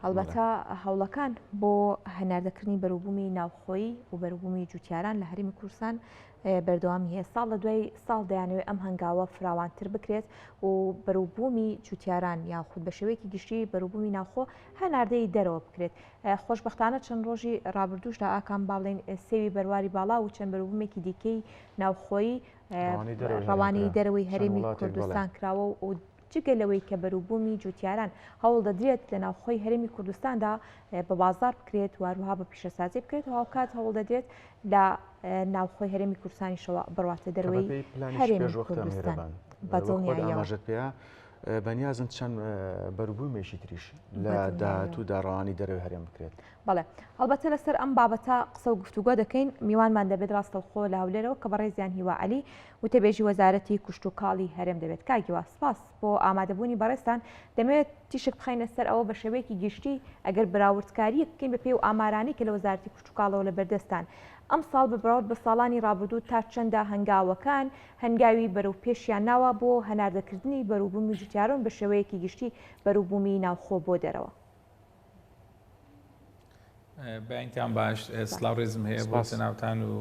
هەڵبەتە هەوڵەکان بۆ هەناردەکردنی بەروبوومی ناوخۆیی و بەروبوومی جوتیاران لە هەرێمی کوردستان بەردەوامی هەیە، ساڵ لە دوای ساڵ دەیانەوێت ئەم هەنگاوە فراوانتر بکرێت و بەروبوومی جوتیاران یاخود بە شێوەیەکی گشتی بەروبوومی ناوخۆ هەناردەی دەرەوە بکرێت. خۆشبەختانە چەند ڕۆژی ڕابردووشدا ئاکام با بڵێین سێوی بەرواری باڵا و چەند بەروبوومێکی دیکەی ناوخۆیی ڕەوانەی دەرەوەی هەرێمی کوردستان کراوە و جگە لەوەی کە بەروبوومی جووتیاران هەوڵ دەدرێت لە ناوخۆی هەرێمی کوردستاندا بە بازاڕ بکرێت و هەروەها بە پیشەسازی بکرێت و هاوکات هەوڵ دەدرێت لە ناوخۆی هەرێمی کوردستانیشەوە بڕواتە دەرەوەی هەرێمی کوردستان. بە دڵنیاییەوە. بەنیازن چەند بەروبوومێکی تریش لە داهاتوودا ڕەوانەی دەرەوەی هەرێم بکرێت. بەڵێ هەڵبەتە لەسەر ئەم بابەتە قسە و گفتوگۆ دەکەین، میوانمان دەبێت ڕاستەوخۆ لە هەولێرەوە کە بەڕێزیان هیوا عەلی وتەبێژی وەزارەتی کشتوکاڵی هەرێم دەبێت. کاک هیوا سپاس بۆ ئامادەبوونی بەڕێزتان، دەمەوێت تیشک بخەینە سەر ئەوە بە شێوەیەکی گشتی ئەگەر بەراوردکارییەک بکەین بە پێی ئەو ئامارانەی کە لە وەزارەتی کشتوکاڵەوە لە بەردەستان ئەمساڵ بە بەراورد بە ساڵانی ڕابردوو تا چەندە هەنگاوەکان هەنگاوی بەرەو پێشیان ناوە بۆ هەناردەکردنی بەروبوومی جوتیاران بە شێوەیەکی گشتی بەروبوومی ناوخۆ بۆ دەرەوە؟ بەینتان باش، سڵاو ڕێزم هەیە بۆ جەنابتان و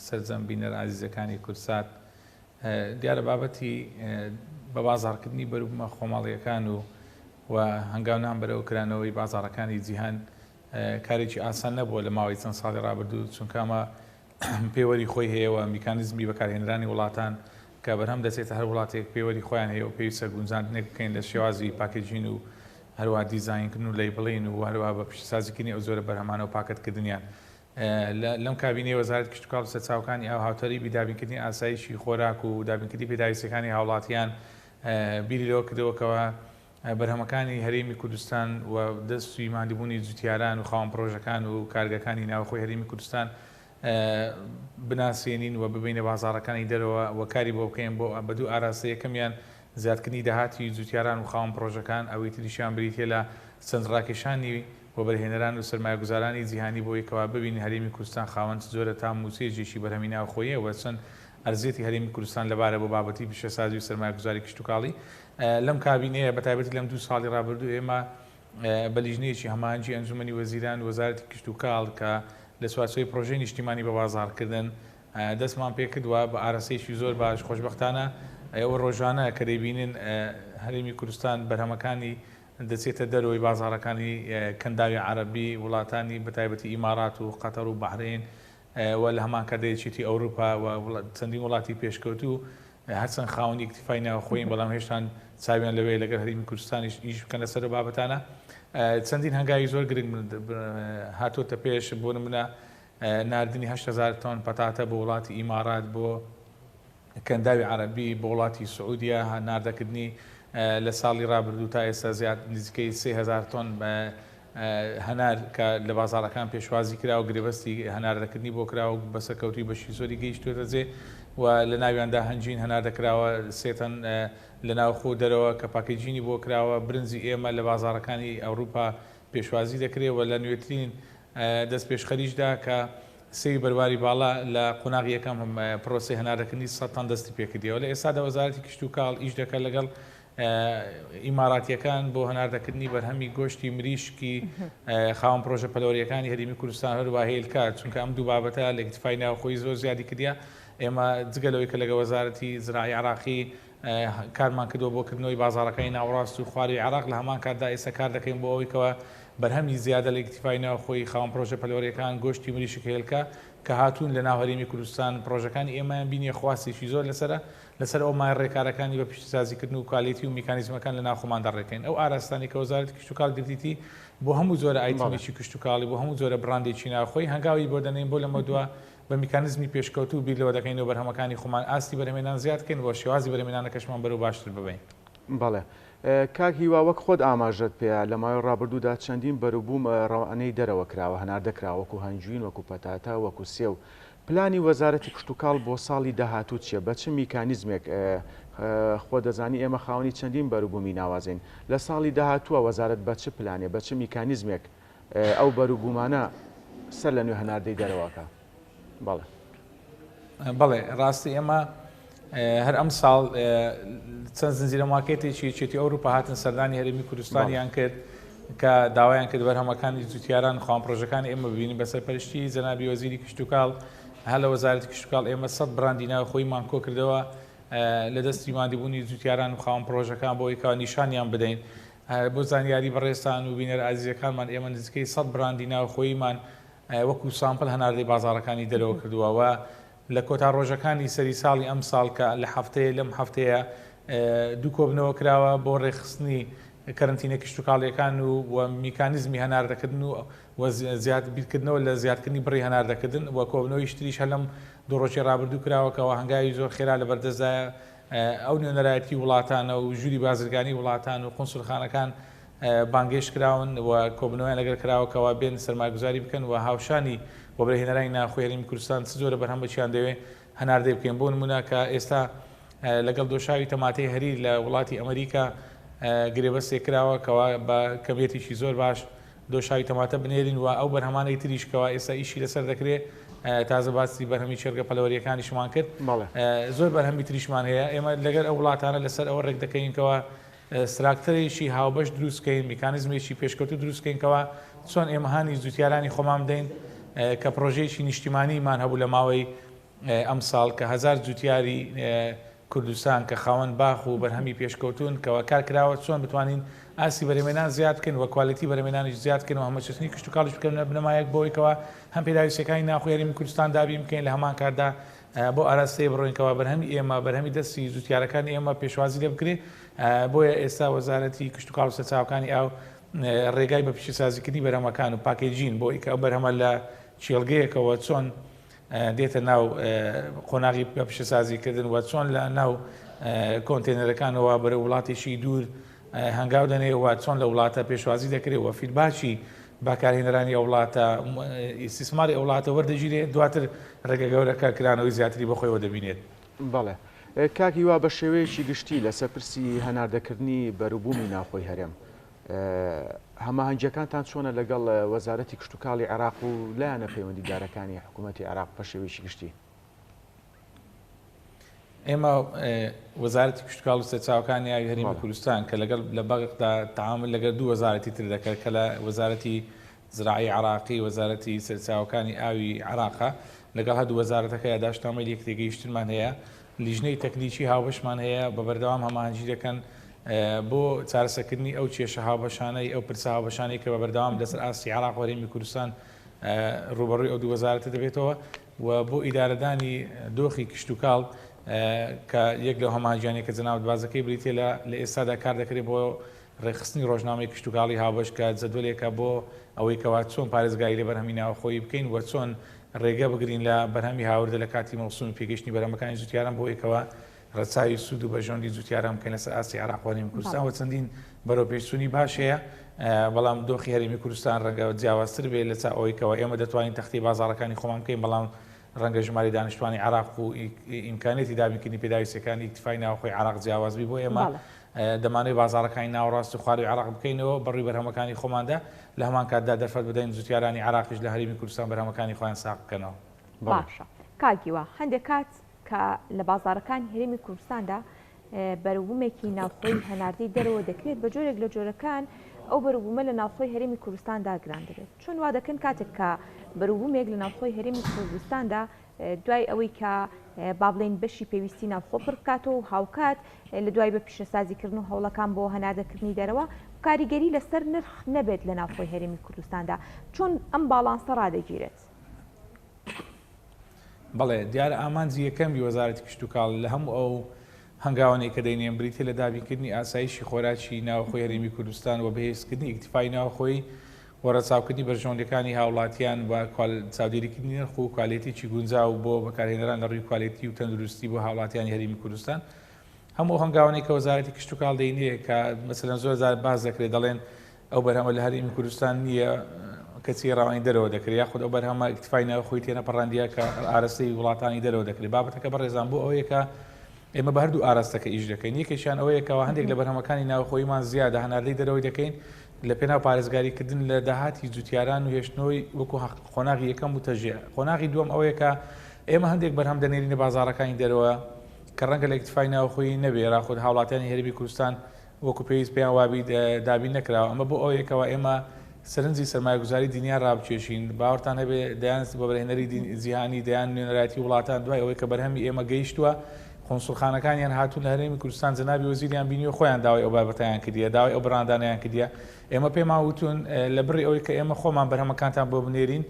سەرجەم بینەر ئازیزەکانی کوردسات. دیارە بابەتی بە بازاڕکردنی بەروبوومە خۆماڵییەکان و و هەنگاونان بەرەو کرانەوەی بازاڕەکانی جیهان کارێکی ئاسان نەبووە لە ماوەی چەند ساڵی ڕابردوو، چونکە ئەمە پێوەری خۆی هەیە و میکانیزمی بەکارهێنرانی وڵاتان کە بەرهەم دەچێتە هەر وڵاتێک پێوەری خۆیان هەیە و پێویستە گونجاندنێک بکەین لە شێوازی packaging و هەروەها دیزاینکردن و labeling و هەروەها بە پیشەسازیکردنی ئەو جۆرە بەرهەمانە و پاکەتکردنیان. لەم کابینەی وەزارەتی کشتوکاڵ و سەرچاوەکانی ئاو هاوتەریبی دابینکردنی ئاسایشی خۆراک و دابینکردنی پێداویستیەکانی هاوڵاتیان بیری لەوە کردەوە کەوا بەرهەمەکانی هەرێمی کوردستان و دەستی ماندووبوونی جوتیاران و خاوەن پڕۆژەکان و کارگەکانی ناوخۆی هەرێمی کوردستان بناسێنین و ببەینە بازاڕەکانی دەرەوە و کاری بۆ بکەین بۆ بە دوو ئاراستە یەکەمیان زیادکردنی داهاتی جوتیاران و خاوەن پڕۆژەکان ئەوەی تریشیان بریتیە لە سەرنجڕاکێشانی وەبەرهێنەران و سەرمایەگوزارانی جیهانی بۆ کەوا ببینن هەرێمی کوردستان خاوەن چ جۆرە تام و چێژێکی بەرهەمی ناوخۆییە و چەند ئەرزیەتی هەرێمی کوردستان لەبارە بۆ بابەتی پیشەسازی و سەرمایەگوزاری کشتوکاڵی. لەم کابینەیە بەتایبەتی لەم دوو ساڵی ڕابردوو ئێمە بە لیژنەیەکی هەماهەنگی ئەنجومەنی وەزیران و وەزارەتی کشتوکاڵ کە لە چوارچێوەی پڕۆژەی نیشتیمانی بە بازاڕکردن دەستمان پێکردوە بە ئاراستەیەکی زۆر باش خۆشبەختانە ئێوە ڕۆژانە کە دەیبینن هەرێمی کوردستان بەرهەمەکانی دەچێتە دەرەوەی بازاڕەکانی کەنداوی عەرەبی وڵاتانی بەتایبەتی ئیمارات و قەتەر و بەحرەین و لە هەمان کاتدا یەکێتی ئەوروپا و چەندین وڵاتی پێشکەوتوو هەرچەند خاوەنی ئیکتیفای ناوخۆیین بەڵام هێشتان چاویان لەوەیە لەگەڵ هەرێمی کوردستانیش ئیش بکەن لەسەر ئەو بابەتانە. چەندین هەنگاوی زۆر گرنگ هاتۆتە پێش بۆ نمونە ناردنی 8000 تۆن پەتاتە بۆ وڵاتی ئیمارات بۆ کەنداوی عەرەبی بۆ وڵاتی سعودیە ناردەکردنی لە ساڵی ڕابردوو تا ئێستا زیاد نزیکەی 3000 تۆن هەنار کە لە بازاڕەکان پێشوازی کرا و گرێبەستی هەناردەکردنی بۆ کرا و بە سەرکەوتوویی بەشی زۆری گەیشتووەتە جێ و لە ناویاندا هەنجین هەناردە کراوە سێ تەن لە ناوخۆ و دەرەوە کە packaging ی بۆ کراوە، برنجی ئێمە لە بازاڕەکانی ئەوروپا پێشوازی دەکرێ و لە نوێترین دەستپێشخەریشدا کە سێوی بەرواری باڵا لە قۆناغی یەکەم پرۆسەی هەناردەکردنی 100 تەن دەستی پێکردیەوە لە ئێستادا وەزارەتی کشتوکاڵ ئیش دەکات لەگەڵ ئیماراتییەکان بۆ هەناردەکردنی بەرهەمی گۆشتی مریشکی خاوەن پرۆژە پەلەوەرییەکانی هەرێمی کوردستان هەروەها هێلکە، چونکە ئەم دوو بابەتە لە ئیکتیفای ناوخۆیی زۆر زیادی کردیە، ئێمە جگە لەوەی کە لەگەڵ وەزارەتی زراعی عێراقی کارمان کردووە بۆ کردنەوەی بازاڕەکانی ناوەڕاست و خوارووی عێراق، لە هەمان کاتدا ئێستا کار دەکەین بۆ ئەوەی کەوا بەرهەمی زیادە لە ئیکتیفای ناوخۆیی خاوەن پرۆژە پەلەوەرییەکان گۆشتی مریشک هێلکە کە هاتوون لە ناو هەرێمی کوردستان پرۆژەکانی ئێمەیان بینیە خواستێکی زۆر لەسەرە لەسەر ئەو مایە ڕێکارەکانی بە پیشەسازیکردن و quality و میکانیزمەکان لە ناوخۆماندا ڕێکەین. ئەو ئاراستانەی کە وەزارەتی کشتوکاڵ گرتیتی بۆ هەموو جۆرە item ێکی کشتوکاڵی، بۆ هەموو جۆرە بڕاندێکی ناوخۆی هەنگاوی بۆ دەنێین بۆ لەمەودوا بە میکانیزمی پێشکەوتوو بیر لەوە دەکەینەوە بەرهەمەکانی خۆمان ئاستی بەرهەمێنان زیاد بکەین و شێوازی بەرهەمێنانەکەشمان بەرەو باشتر ببەین. بەڵێ کاک هیوا وەک خۆت ئاماژەت پێیا لە ماوەی ڕابردوودا چەندین بەروبووم ڕەوانەی دەرەوە کراوە هەناردە کراوە وەکو هەنجوین وەکو پەتاتە وەکو سێو پلانی وەزارەتی کشتوکاڵ بۆ ساڵی داهاتوو چییە؟ بە چ میکانیزمێک خۆ دەزانی ئێمە خاوەنی چەندین بەروبوومی ناوازەین. لە ساڵی داهاتووە وەزارەت بە چ پلانێ، بە چ میکانیزمێک ئەو بەروبوومانە سەر لە نوێ هەناردەی دەرەوە ئەکا؟ بەڵێ. بەڵێ ڕاستی ئێمە هەر ئەم ساڵ چەند زنجیرە مارکێتێکی یەکێتی ئەوروپا هاتن سەردانی هەرێمی کوردستانیان کرد. کە داوایان کرد بەرهەمەکانی جوتیاران خاوەن پڕۆژەکانی ئێمە ببینن بە سەرپەرشتی جەنابی وەزیری کشتوکاڵ هەر لە وەزارەتی کشتوکاڵ ئێمە 100 براندی ناوخۆییمان کۆکردەوە لە دەستی ماندیبوونی جوتیاران و خاوەن پڕۆژەکان بۆ ئەوەی کە نیشانیان بدەین بۆ زانیاری بەڕێزتان و بینەرە ئازیزەکانمان ئێمە نزیکەی 100 براندی ناوخۆییمان وەکو sample هەناردەی بازاڕەکانی دەرەوە کردووە و لە کۆتا ڕۆژەکانی سەری ساڵی ئەمساڵ کە لە هەفتەیە لەم هەفتەیە دوو کۆبنەوە کراوە بۆ ڕێکخستنی کەرەنتینە کشتوکاڵیەکان و و میکانیزمی هەناردەکردن و و زیاد بیرکردنەوە لە زیادکردنی بڕی هەناردەکردن و کۆبنەوەیش تریش هەر لەم دوو ڕۆژی ڕابردوو کراوە کەەوە هەنگاوی زۆر خێرا لە بەردەستدایە ئەو نوێنەرایەتی وڵاتانە و ژووری بازرگانی وڵاتان و قونسولخانەکان بانگێشت کراون و کۆبوونەوەیان لەگەل کراوە کەوا بێن سەرمایەگوزاری بکەن و هاوشانی وەبەرهێنەرانی ناوخۆی هەرێمی کوردستان چ جۆرە بەرهەمێکیان دەوێ هەناردەی بکەین بۆ نموونە کە ئێستا لەگەڵ دۆشاوی تەماتەی هەریر لە وڵاتی ئەمریکا گرێبەستێک کراوە کەوا بە کەمیەتێکی زۆر باش دۆشاوی تەماتە بنێرین و ئەو بەرهەمانەی تریش کەوا ئێستا ئیشی لەسەر دەکرێ تازە باسی بەرهەمی چێرگە پەلەوەریەکانیشمان کرد زۆر بەرهەمی تریشمان هەیە ئێمە لەگەر ئەو وڵاتانە لەسەر ئەوە ڕێک دەکەین کەوا ستراکتەرێکی هاوبەش دروست کەین، میکانیزمێکی پێشکەوتوو دروست کەین کەوا چۆن ئێمە هانی جوتیارانی خۆمان بدەین کە پڕۆژەیەکی نیشتیمانیمان هەبوو لە ماوەی ئەمساڵ کە هەزار جوتیاری کوردستان کە خاوەن باخ و بەرهەمی پێشکەوتوون کەوا کار کراوە چۆن بتوانین ئاستی بەرهەمێنان زیاد بکەین و quality بەرهەمێنانیش زیاد بکەین و هەمەچەشنی کشتوکاڵیش بکەنە بنەمایەک بۆ ئەوەی کەوا هەم پێداویستیەکانی ناوخۆی هەرێمی کوردستان دابین بکەین لە هەمان کاتدا بەو ئاراستەیە بڕۆین کەوا بەرهەمی ئێمە، بەرهەمی دەستی جوتیارەکانی ئێمە پێشوازی لێ بکرێ، بۆیە ئێستا وەزارەتی کشتوکاڵ و سەرچاوەکانی ئاو ڕێگای بە پیشەسازیکردنی بەرهەمەکان و packaging بۆ ئەوەی کە ئەو بەرهەمە لە کێڵگەیەکەوە چۆن دێتە ناو قۆناغی بە پیشەسازیکردن و چۆن لە ناو کۆنتێنەرەکانەوە بەرەو وڵاتێکی دوور هەنگاو دەنێ و چۆن لە وڵاتە پێشوازی دەکرێت و feedback ی بەکارهێنەرانی ئەو وڵاتە ئیستیسماری ئەو وڵاتە وەردەگیرێت دواتر ڕێگە گەورەکە کرانەوەی زیاتری بەخۆیەوە دەبینێت. بەڵێ کاک هیوا بە شێوەیەکی گشتی لەسەر پرسی هەناردەکردنی بەروبوومی ناوخۆی هەرێم هەماهەنگیەکانتان چۆنە لەگەڵ وەزارەتی کشتوکاڵی عێراق و لایەنە پەیوەندیدارەکانی حکوومەتی عێراق بە شێوەیەکی گشتی؟ ئێمە وەزارەتی کشتوکاڵ و سەرچاوەکانی ئاوی هەرێمی کوردستان کە لەگەڵ لە بەغدا تەعامل لەگەڵ دوو وەزارەتی تر دەکات کە لە وەزارەتی زراعی عراقی وەزارەتی سەرچاوەکانی ئاوی عراقە لەگەڵ هەردوو وەزارەتەکە یاداشتنامەی لێکتێگەیشتنمان هەیە لیژنەی تەکنیکی هاوبەشمان هەیە بە بەردەوام هەماهەنگی دەکەن بۆ چارەسەکردنی ئەو کێشە هاوبەشانەی ئەو پرسە هاوبەشانەی کە بە بەردەوام لەسەر ئاستی عراق و هەرێمی کوردستان ڕووبەڕووی ئەو دوو وەزارەتە دەبێتەوە و بۆ ئیدارەدانی دۆخی کشتوکاڵ کە یەک لەو هەماهەنگیانەی کە جەنابت باسەکەی بریتیە لە لە ئێستادا کار دەکرێت بۆ ڕێکخستنی ڕۆژنامەی کشتوکاڵی هاوبەش کە جەدوەلێکە بۆ ئەوەی کەوا چۆن پارێزگاری لە بەرهەمی ناوخۆیی بکەین و چۆن ڕێگە بگرین لە بەرهەمی هاوردە لە کاتی مەوسومی پێگەیشتنی بەرهەمەکانی جوتیاران بۆ ئەوەی کەوا ڕەچاوی سوود و بەرژەوەندی جوتیاران بکەین لەسەر ئاستی عێراق و هەرێمی کوردستان و چەندین بەرەوپێشچوونی باش هەیە، بەڵام دۆخی هەرێمی کوردستان ڕەنگە جیاوازتر بێت لە چاو ئەوەی کەوا ئێمە دەتوانین تەختەی بازاڕەکانی خۆمان بکەین، بەڵام ڕەنگە ژمارەی دانیشتوانی عێراق و ئیمکانیەتی دابینکردنی پێداویستیەکانی ئیکتیفای ناوخۆی عێراق جیاواز بی، بۆ ئێمە دەمانەوێت بازاڕەکانی ناوەڕاست و خوارووی عێراق بکەینەوە بەڕووی بەرهەمەکانی خۆماندا، لە هەمان کاتدا دەرفەت بدەین جوتیارانی عێراقیش لە هەرێمی کوردستان بەرهەمەکانی خۆیان ساغ بکەنەوە. باشە کاک هیوا هەندێک کات کە لە بازاڕەکانی هەرێمی کوردستاندا بەروبوومێکی ناوخۆی هەناردەی دەرەوە دەکرێت بە جۆرێک لە جۆرەکان ئەو بەروبوومە لە ناوخۆی هەرێمی کوردستاندا گران دەبێت چۆن وا دەکەن کاتێک کە بەروبوومێک لە ناوخۆی هەرێمی کوردستاندا دوای ئەوەی کە با بڵێین بەشی پێویستی ناوخۆ پڕ بکاتەوە و هاوکات لە دوای بە پیشەسازیکردن و هەوڵەکان بۆ هەناردەکردنی دەرەوە کاریگەری لەسەر نرخ نەبێت لە ناوخۆی هەرێمی کوردستاندا چۆن ئەم باڵانسە ڕادەگیرێت؟ بەڵێ، دیارە ئامانجی یەکەمی وەزارەتی کشتوکاڵ لە هەموو ئەو هەنگاوانەی کە دەینێن بریتیە لە دابینکردنی ئاسایشی خۆراکی ناوخۆی هەرێمی کوردستان و بەهێزکردنی ئیکتیفای ناوخۆیی و ڕەچاوکردنی بەرژەوەندیەکانی هاوڵاتیان و چاودێریکردنی نرخ و کوالێتیی گونجاو بۆ بەکارهێنەران لە ڕووی کوالێتی و تەندروستی بۆ هاوڵاتیانی هەرێمی کوردستان. هەموو ئەو هەنگاوانەی کە وەزارەتی کشتوکاڵ دەینێ کە مەسەلەن زۆر جار باس دەکرێت دەڵێن ئەو بەرهەمە لە هەرێمی کوردستان نییە کەچی ڕەوانی دەرەوە دەکرێت یاخود ئەو بەرهەمە ئیکتفای ناوخۆی تێنەپەڕاندیە کە ئارەستەی وڵاتانی دەرەوە دەکرێت بابەتەکە بەڕێزان بۆ ئەوەیە کە ئێمە بە هەردوو ئاراستەکە ئیش دەکەین یەکێکیان ئەوەیە کەەوە هەندێک لە بەرهەمەکانی ناوخۆیمان زیادە هەناردەی دەرەوەی دەکەین لە پێناو پارێزگاریکردن لە داهاتی جوتیاران و هێشتنەوەی وەکو قۆناغی یەکەم و تەژێ قۆناغی دووەم ئەوەیە کە ئێمە هەندێک بەرهەم دەنێرینە بازاڕەکانی دەرەوە کە ڕەنگە لە ئیکتفای ناوخۆیی نەبێ یاخود هاوڵاتیانی هەرێمی کوردستان وەکو پێویست پێیان وابی دابین نەکراوە. ئەمە بۆ ئەوەیە کەوا ئێمە سەرنجی سەرمایەگوزاری دنیا ڕابکێشین. باوەڕتان هەبێ دەیان وەبەرهێنەری جیهانی، دەیان نوێنەرایەتی وڵاتان دوای ئەوەی کە بەرهەمی ئێمە گەیشتووە، قونسوڵخانەکانیان هاتوون لە هەرێمی کوردستان جەنابی وەزیریان بینیوە خۆیان داوای ئەو بابەتەیان کردیە، داوای ئەو بڕاندانەیان کردیە. ئێمە پێمان وتوون لە بڕی ئەوەی کە ئێمە خۆمان بەرهەمەکانتان بۆ بنێرین،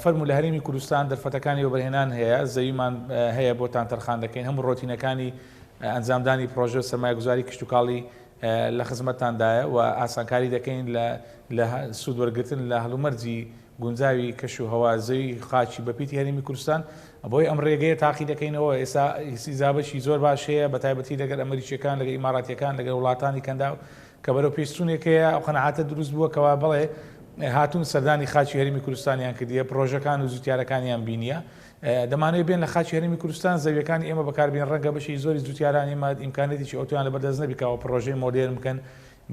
فەرموو لە هەرێمی کوردستان دەرفەتەکانی وەبەرهێنان هەیە، زەویمان هەیە بۆتان تەرخان دەکەین، هەموو ڕۆتینەکانی ئەنجامدانی پڕۆژە و سەرمایەگوزاری کشتوکاڵی لە خزمەتتاندایە و ئاسانکاری دەکەین لە لە سوود وەرگرتن لە هەلومەرجی گونجاوی کەش و هەوا، زەوی خاکی بەپیتی هەرێمی کوردستان، بۆیە ئەم ڕێگەیە تاقی دەکەینەوە، ئێستا ئیستیجابەکی زۆر باش هەیە بەتایبەتی لەگەل ئەمریکییەکان، لەگەل ئیماراتییەکان، لەگەل وڵاتانی کەنداو کە بەرەو پێشچوونێک هەیە، ئەو قەناعەتە دروست بووە کەوا بەڵێ هاتوون سەردانی خاکی هەرێمی کوردستانیان کردیە، پڕۆژەکان و جوتیارەکانیان بینیە، دەمانەوێت بێن لە خاکی هەرێمی کوردستان زەویەکانی ئێمە بەکاربێنن، ڕەنگە بەشێکی زۆری جوتیارانی ئێمە ئیمکانیەتێکی ئەوتۆیان لەبەردەست نەبی کەوا پڕۆژەی مۆدێرن بکەن،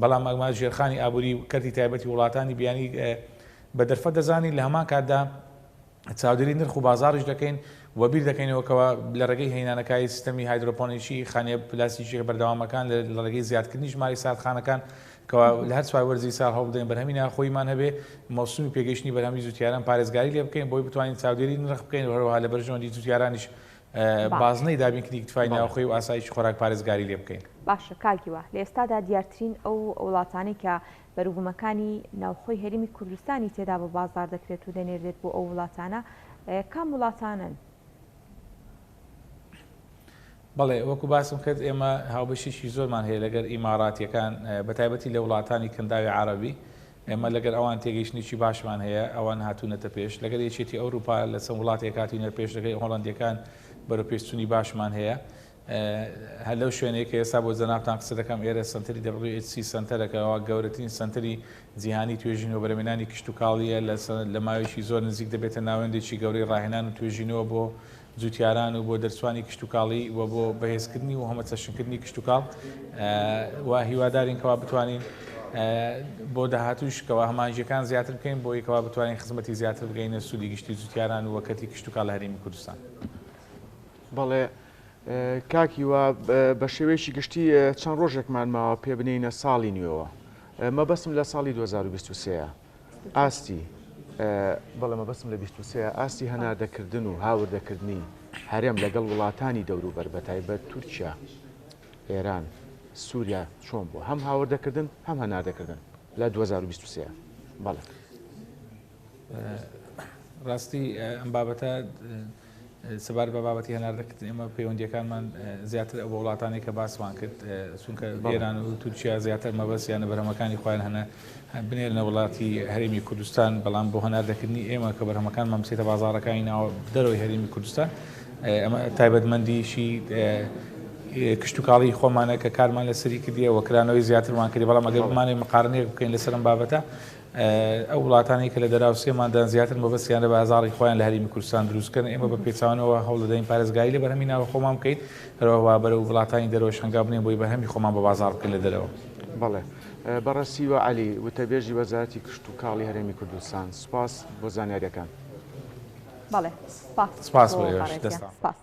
بەڵام ئەمە ژێرخانی ئابووری و کەرتی تایبەتی وڵاتانی بیانی بە دەرفەت دەزانین، لە هەمان کاتدا چاودێری نرخ و بازاڕیش دەکەین و بیر دەکەینەوە کەوا لە ڕێگەی هێنانەکای سیستەمی هایدرۆپۆنیکی خانە پلاستیکیە بەردەوامەکان لە ڕێگەی زیادکردنی ژمارەی ساردخانەکان کەوا لە هەر چوار وەرزی ساڵ هەوڵ بدەین بەرهەمی ناخۆییمان هەبێ مەوسومی پێگەیشتنی بەرهەمی جوتیاران پارێزگاری لێ بکەین بۆی بتوانین چاودێری نرخ بکەین و هەروەها لە بەرژەوەندی جوتیارانیش بازنەی دابینکردنی ئیکتفای ناوخۆی و ئاسایشی خۆراک پارێزگاری لێ بکەین. باشە کاک هیوا لە ئێستادا دیارترین ئەو وڵاتانەی کە بەروبوومەکانی ناوخۆی هەرێمی کوردستانی تێدا بە بازاڕ دەکرێت و دەنێردرێت بۆ ئەو وڵاتانە کام وڵاتانەن؟ بەڵێ وەکو باسم کرد ئێمە هاوبەشیی زۆرمان هەیە لەگەر ئیماراتیەکان بەتایبەتی لە وڵاتانی کەنداوی عەرەبی ئێمە لەگەر ئەوان تێگەیشتنێکی باشمان هەیە ئەوان هاتوونەتە پێش لەگەر یەکێتی ئەوروپا لە چەند وڵاتێک هاتوینە پێش لەگەر هۆڵندیەکان بەرەو پێشچوونی باشمان هەیە هەر لەو شوێنەی کە ئێستا بۆ جەنابتان قسە دەکەم ئێرە سەنتەری WHC سەنتەرەکە ئەوە گەورەترین سەنتەری جیهانی توێژینەوە بەرهەمهێنانی کشتوکاڵییە لە لە ماوەیەکی زۆر نزیک دەبێتە ناوەندێکی گەورەی ڕاهێنان و توێژینەوە بۆ جوتیاران و بۆ دەرچوانی کشتوکاڵی و بۆ بەهێزکردنی و هەمەچەشنکردنی کشتوکاڵ و هیوادارین کەوا بتوانین بۆ داهاتووش کەوا هەماهەنگییەکان زیاتر بکەین بۆی کەوا بتوانین خزمەتی زیاتر بگەینە سوودی گشتی جوتیاران و کەرتی کشتوکاڵ لە هەرێمی کوردستان. بەڵێ کاک هیوا بە شێوەیەکی گشتی چەند ڕۆژێکمان ماوە پێ بنێینە ساڵی نوێوە مەبەستم لە ساڵی 2023 ئاستی بەڵێ مەبەستم لە 23 ئاستی هەناردەکردن و هاوردەکردنی هەرێم لەگەڵ وڵاتانی دەوروبەر بە تایبەت تورکیا ئێران سووریا چۆن بوو هەم هاوردەکردن هەم هەناردەکردن لە 2023 بەڵێ ڕاستی ئەم بابەتە سەبارەت بە بابەتی هەناردەکردن ئێمە پەیوەندیەکانمان زیاتر ئەو وڵاتانی کە باسمان کرد چونکە ئێران و تورکیا زیاتر مەبەستیانە بەرهەمەکانی خۆیان هەنە بنێرنە وڵاتی هەرێمی کوردستان بەڵام بۆ هەناردەکردنی ئێمە کە بەرهەمەکانمان بچێتە بازاڕەکانی ناوە دەرەوەی هەرێمی کوردستان ئەمە تایبەتمەندیشی کشتتوکاڵی خۆمانە کە کارمان لەسەری کردیە وەکرانەوەی زیاترمان کردی بەڵام ئەگەر بمانێ مقارنەیەک بکەین لەسەر ئەم بابەتە ئەو وڵاتانەی کە لە دەراوسێماندان زیاتر مەبەستیانە بازاڕی خۆیان لە هەرێمی کوردستان دروست بکەن، ئێمە بە پێچەوانەوە هەوڵ دەدەین پارێزگاری لە بەرهەمی ناوخۆمان بکەین، هەروەها بەرەو وڵاتانی دەرەوەش هەنگاو بنێین بۆی بەرهەمی خۆمان بە بازاڕ بکەین لە دەرەوە. بەڵێ بەڕێز هیوا عەلی، وتەبێژی وەزارەتی کشتوکاڵی هەرێمی کوردستان، سوپاس بۆ زانیارییەکان. بەڵێ سوپاس سوپاس بۆ ئێوەش. دەستتان. سوپاس.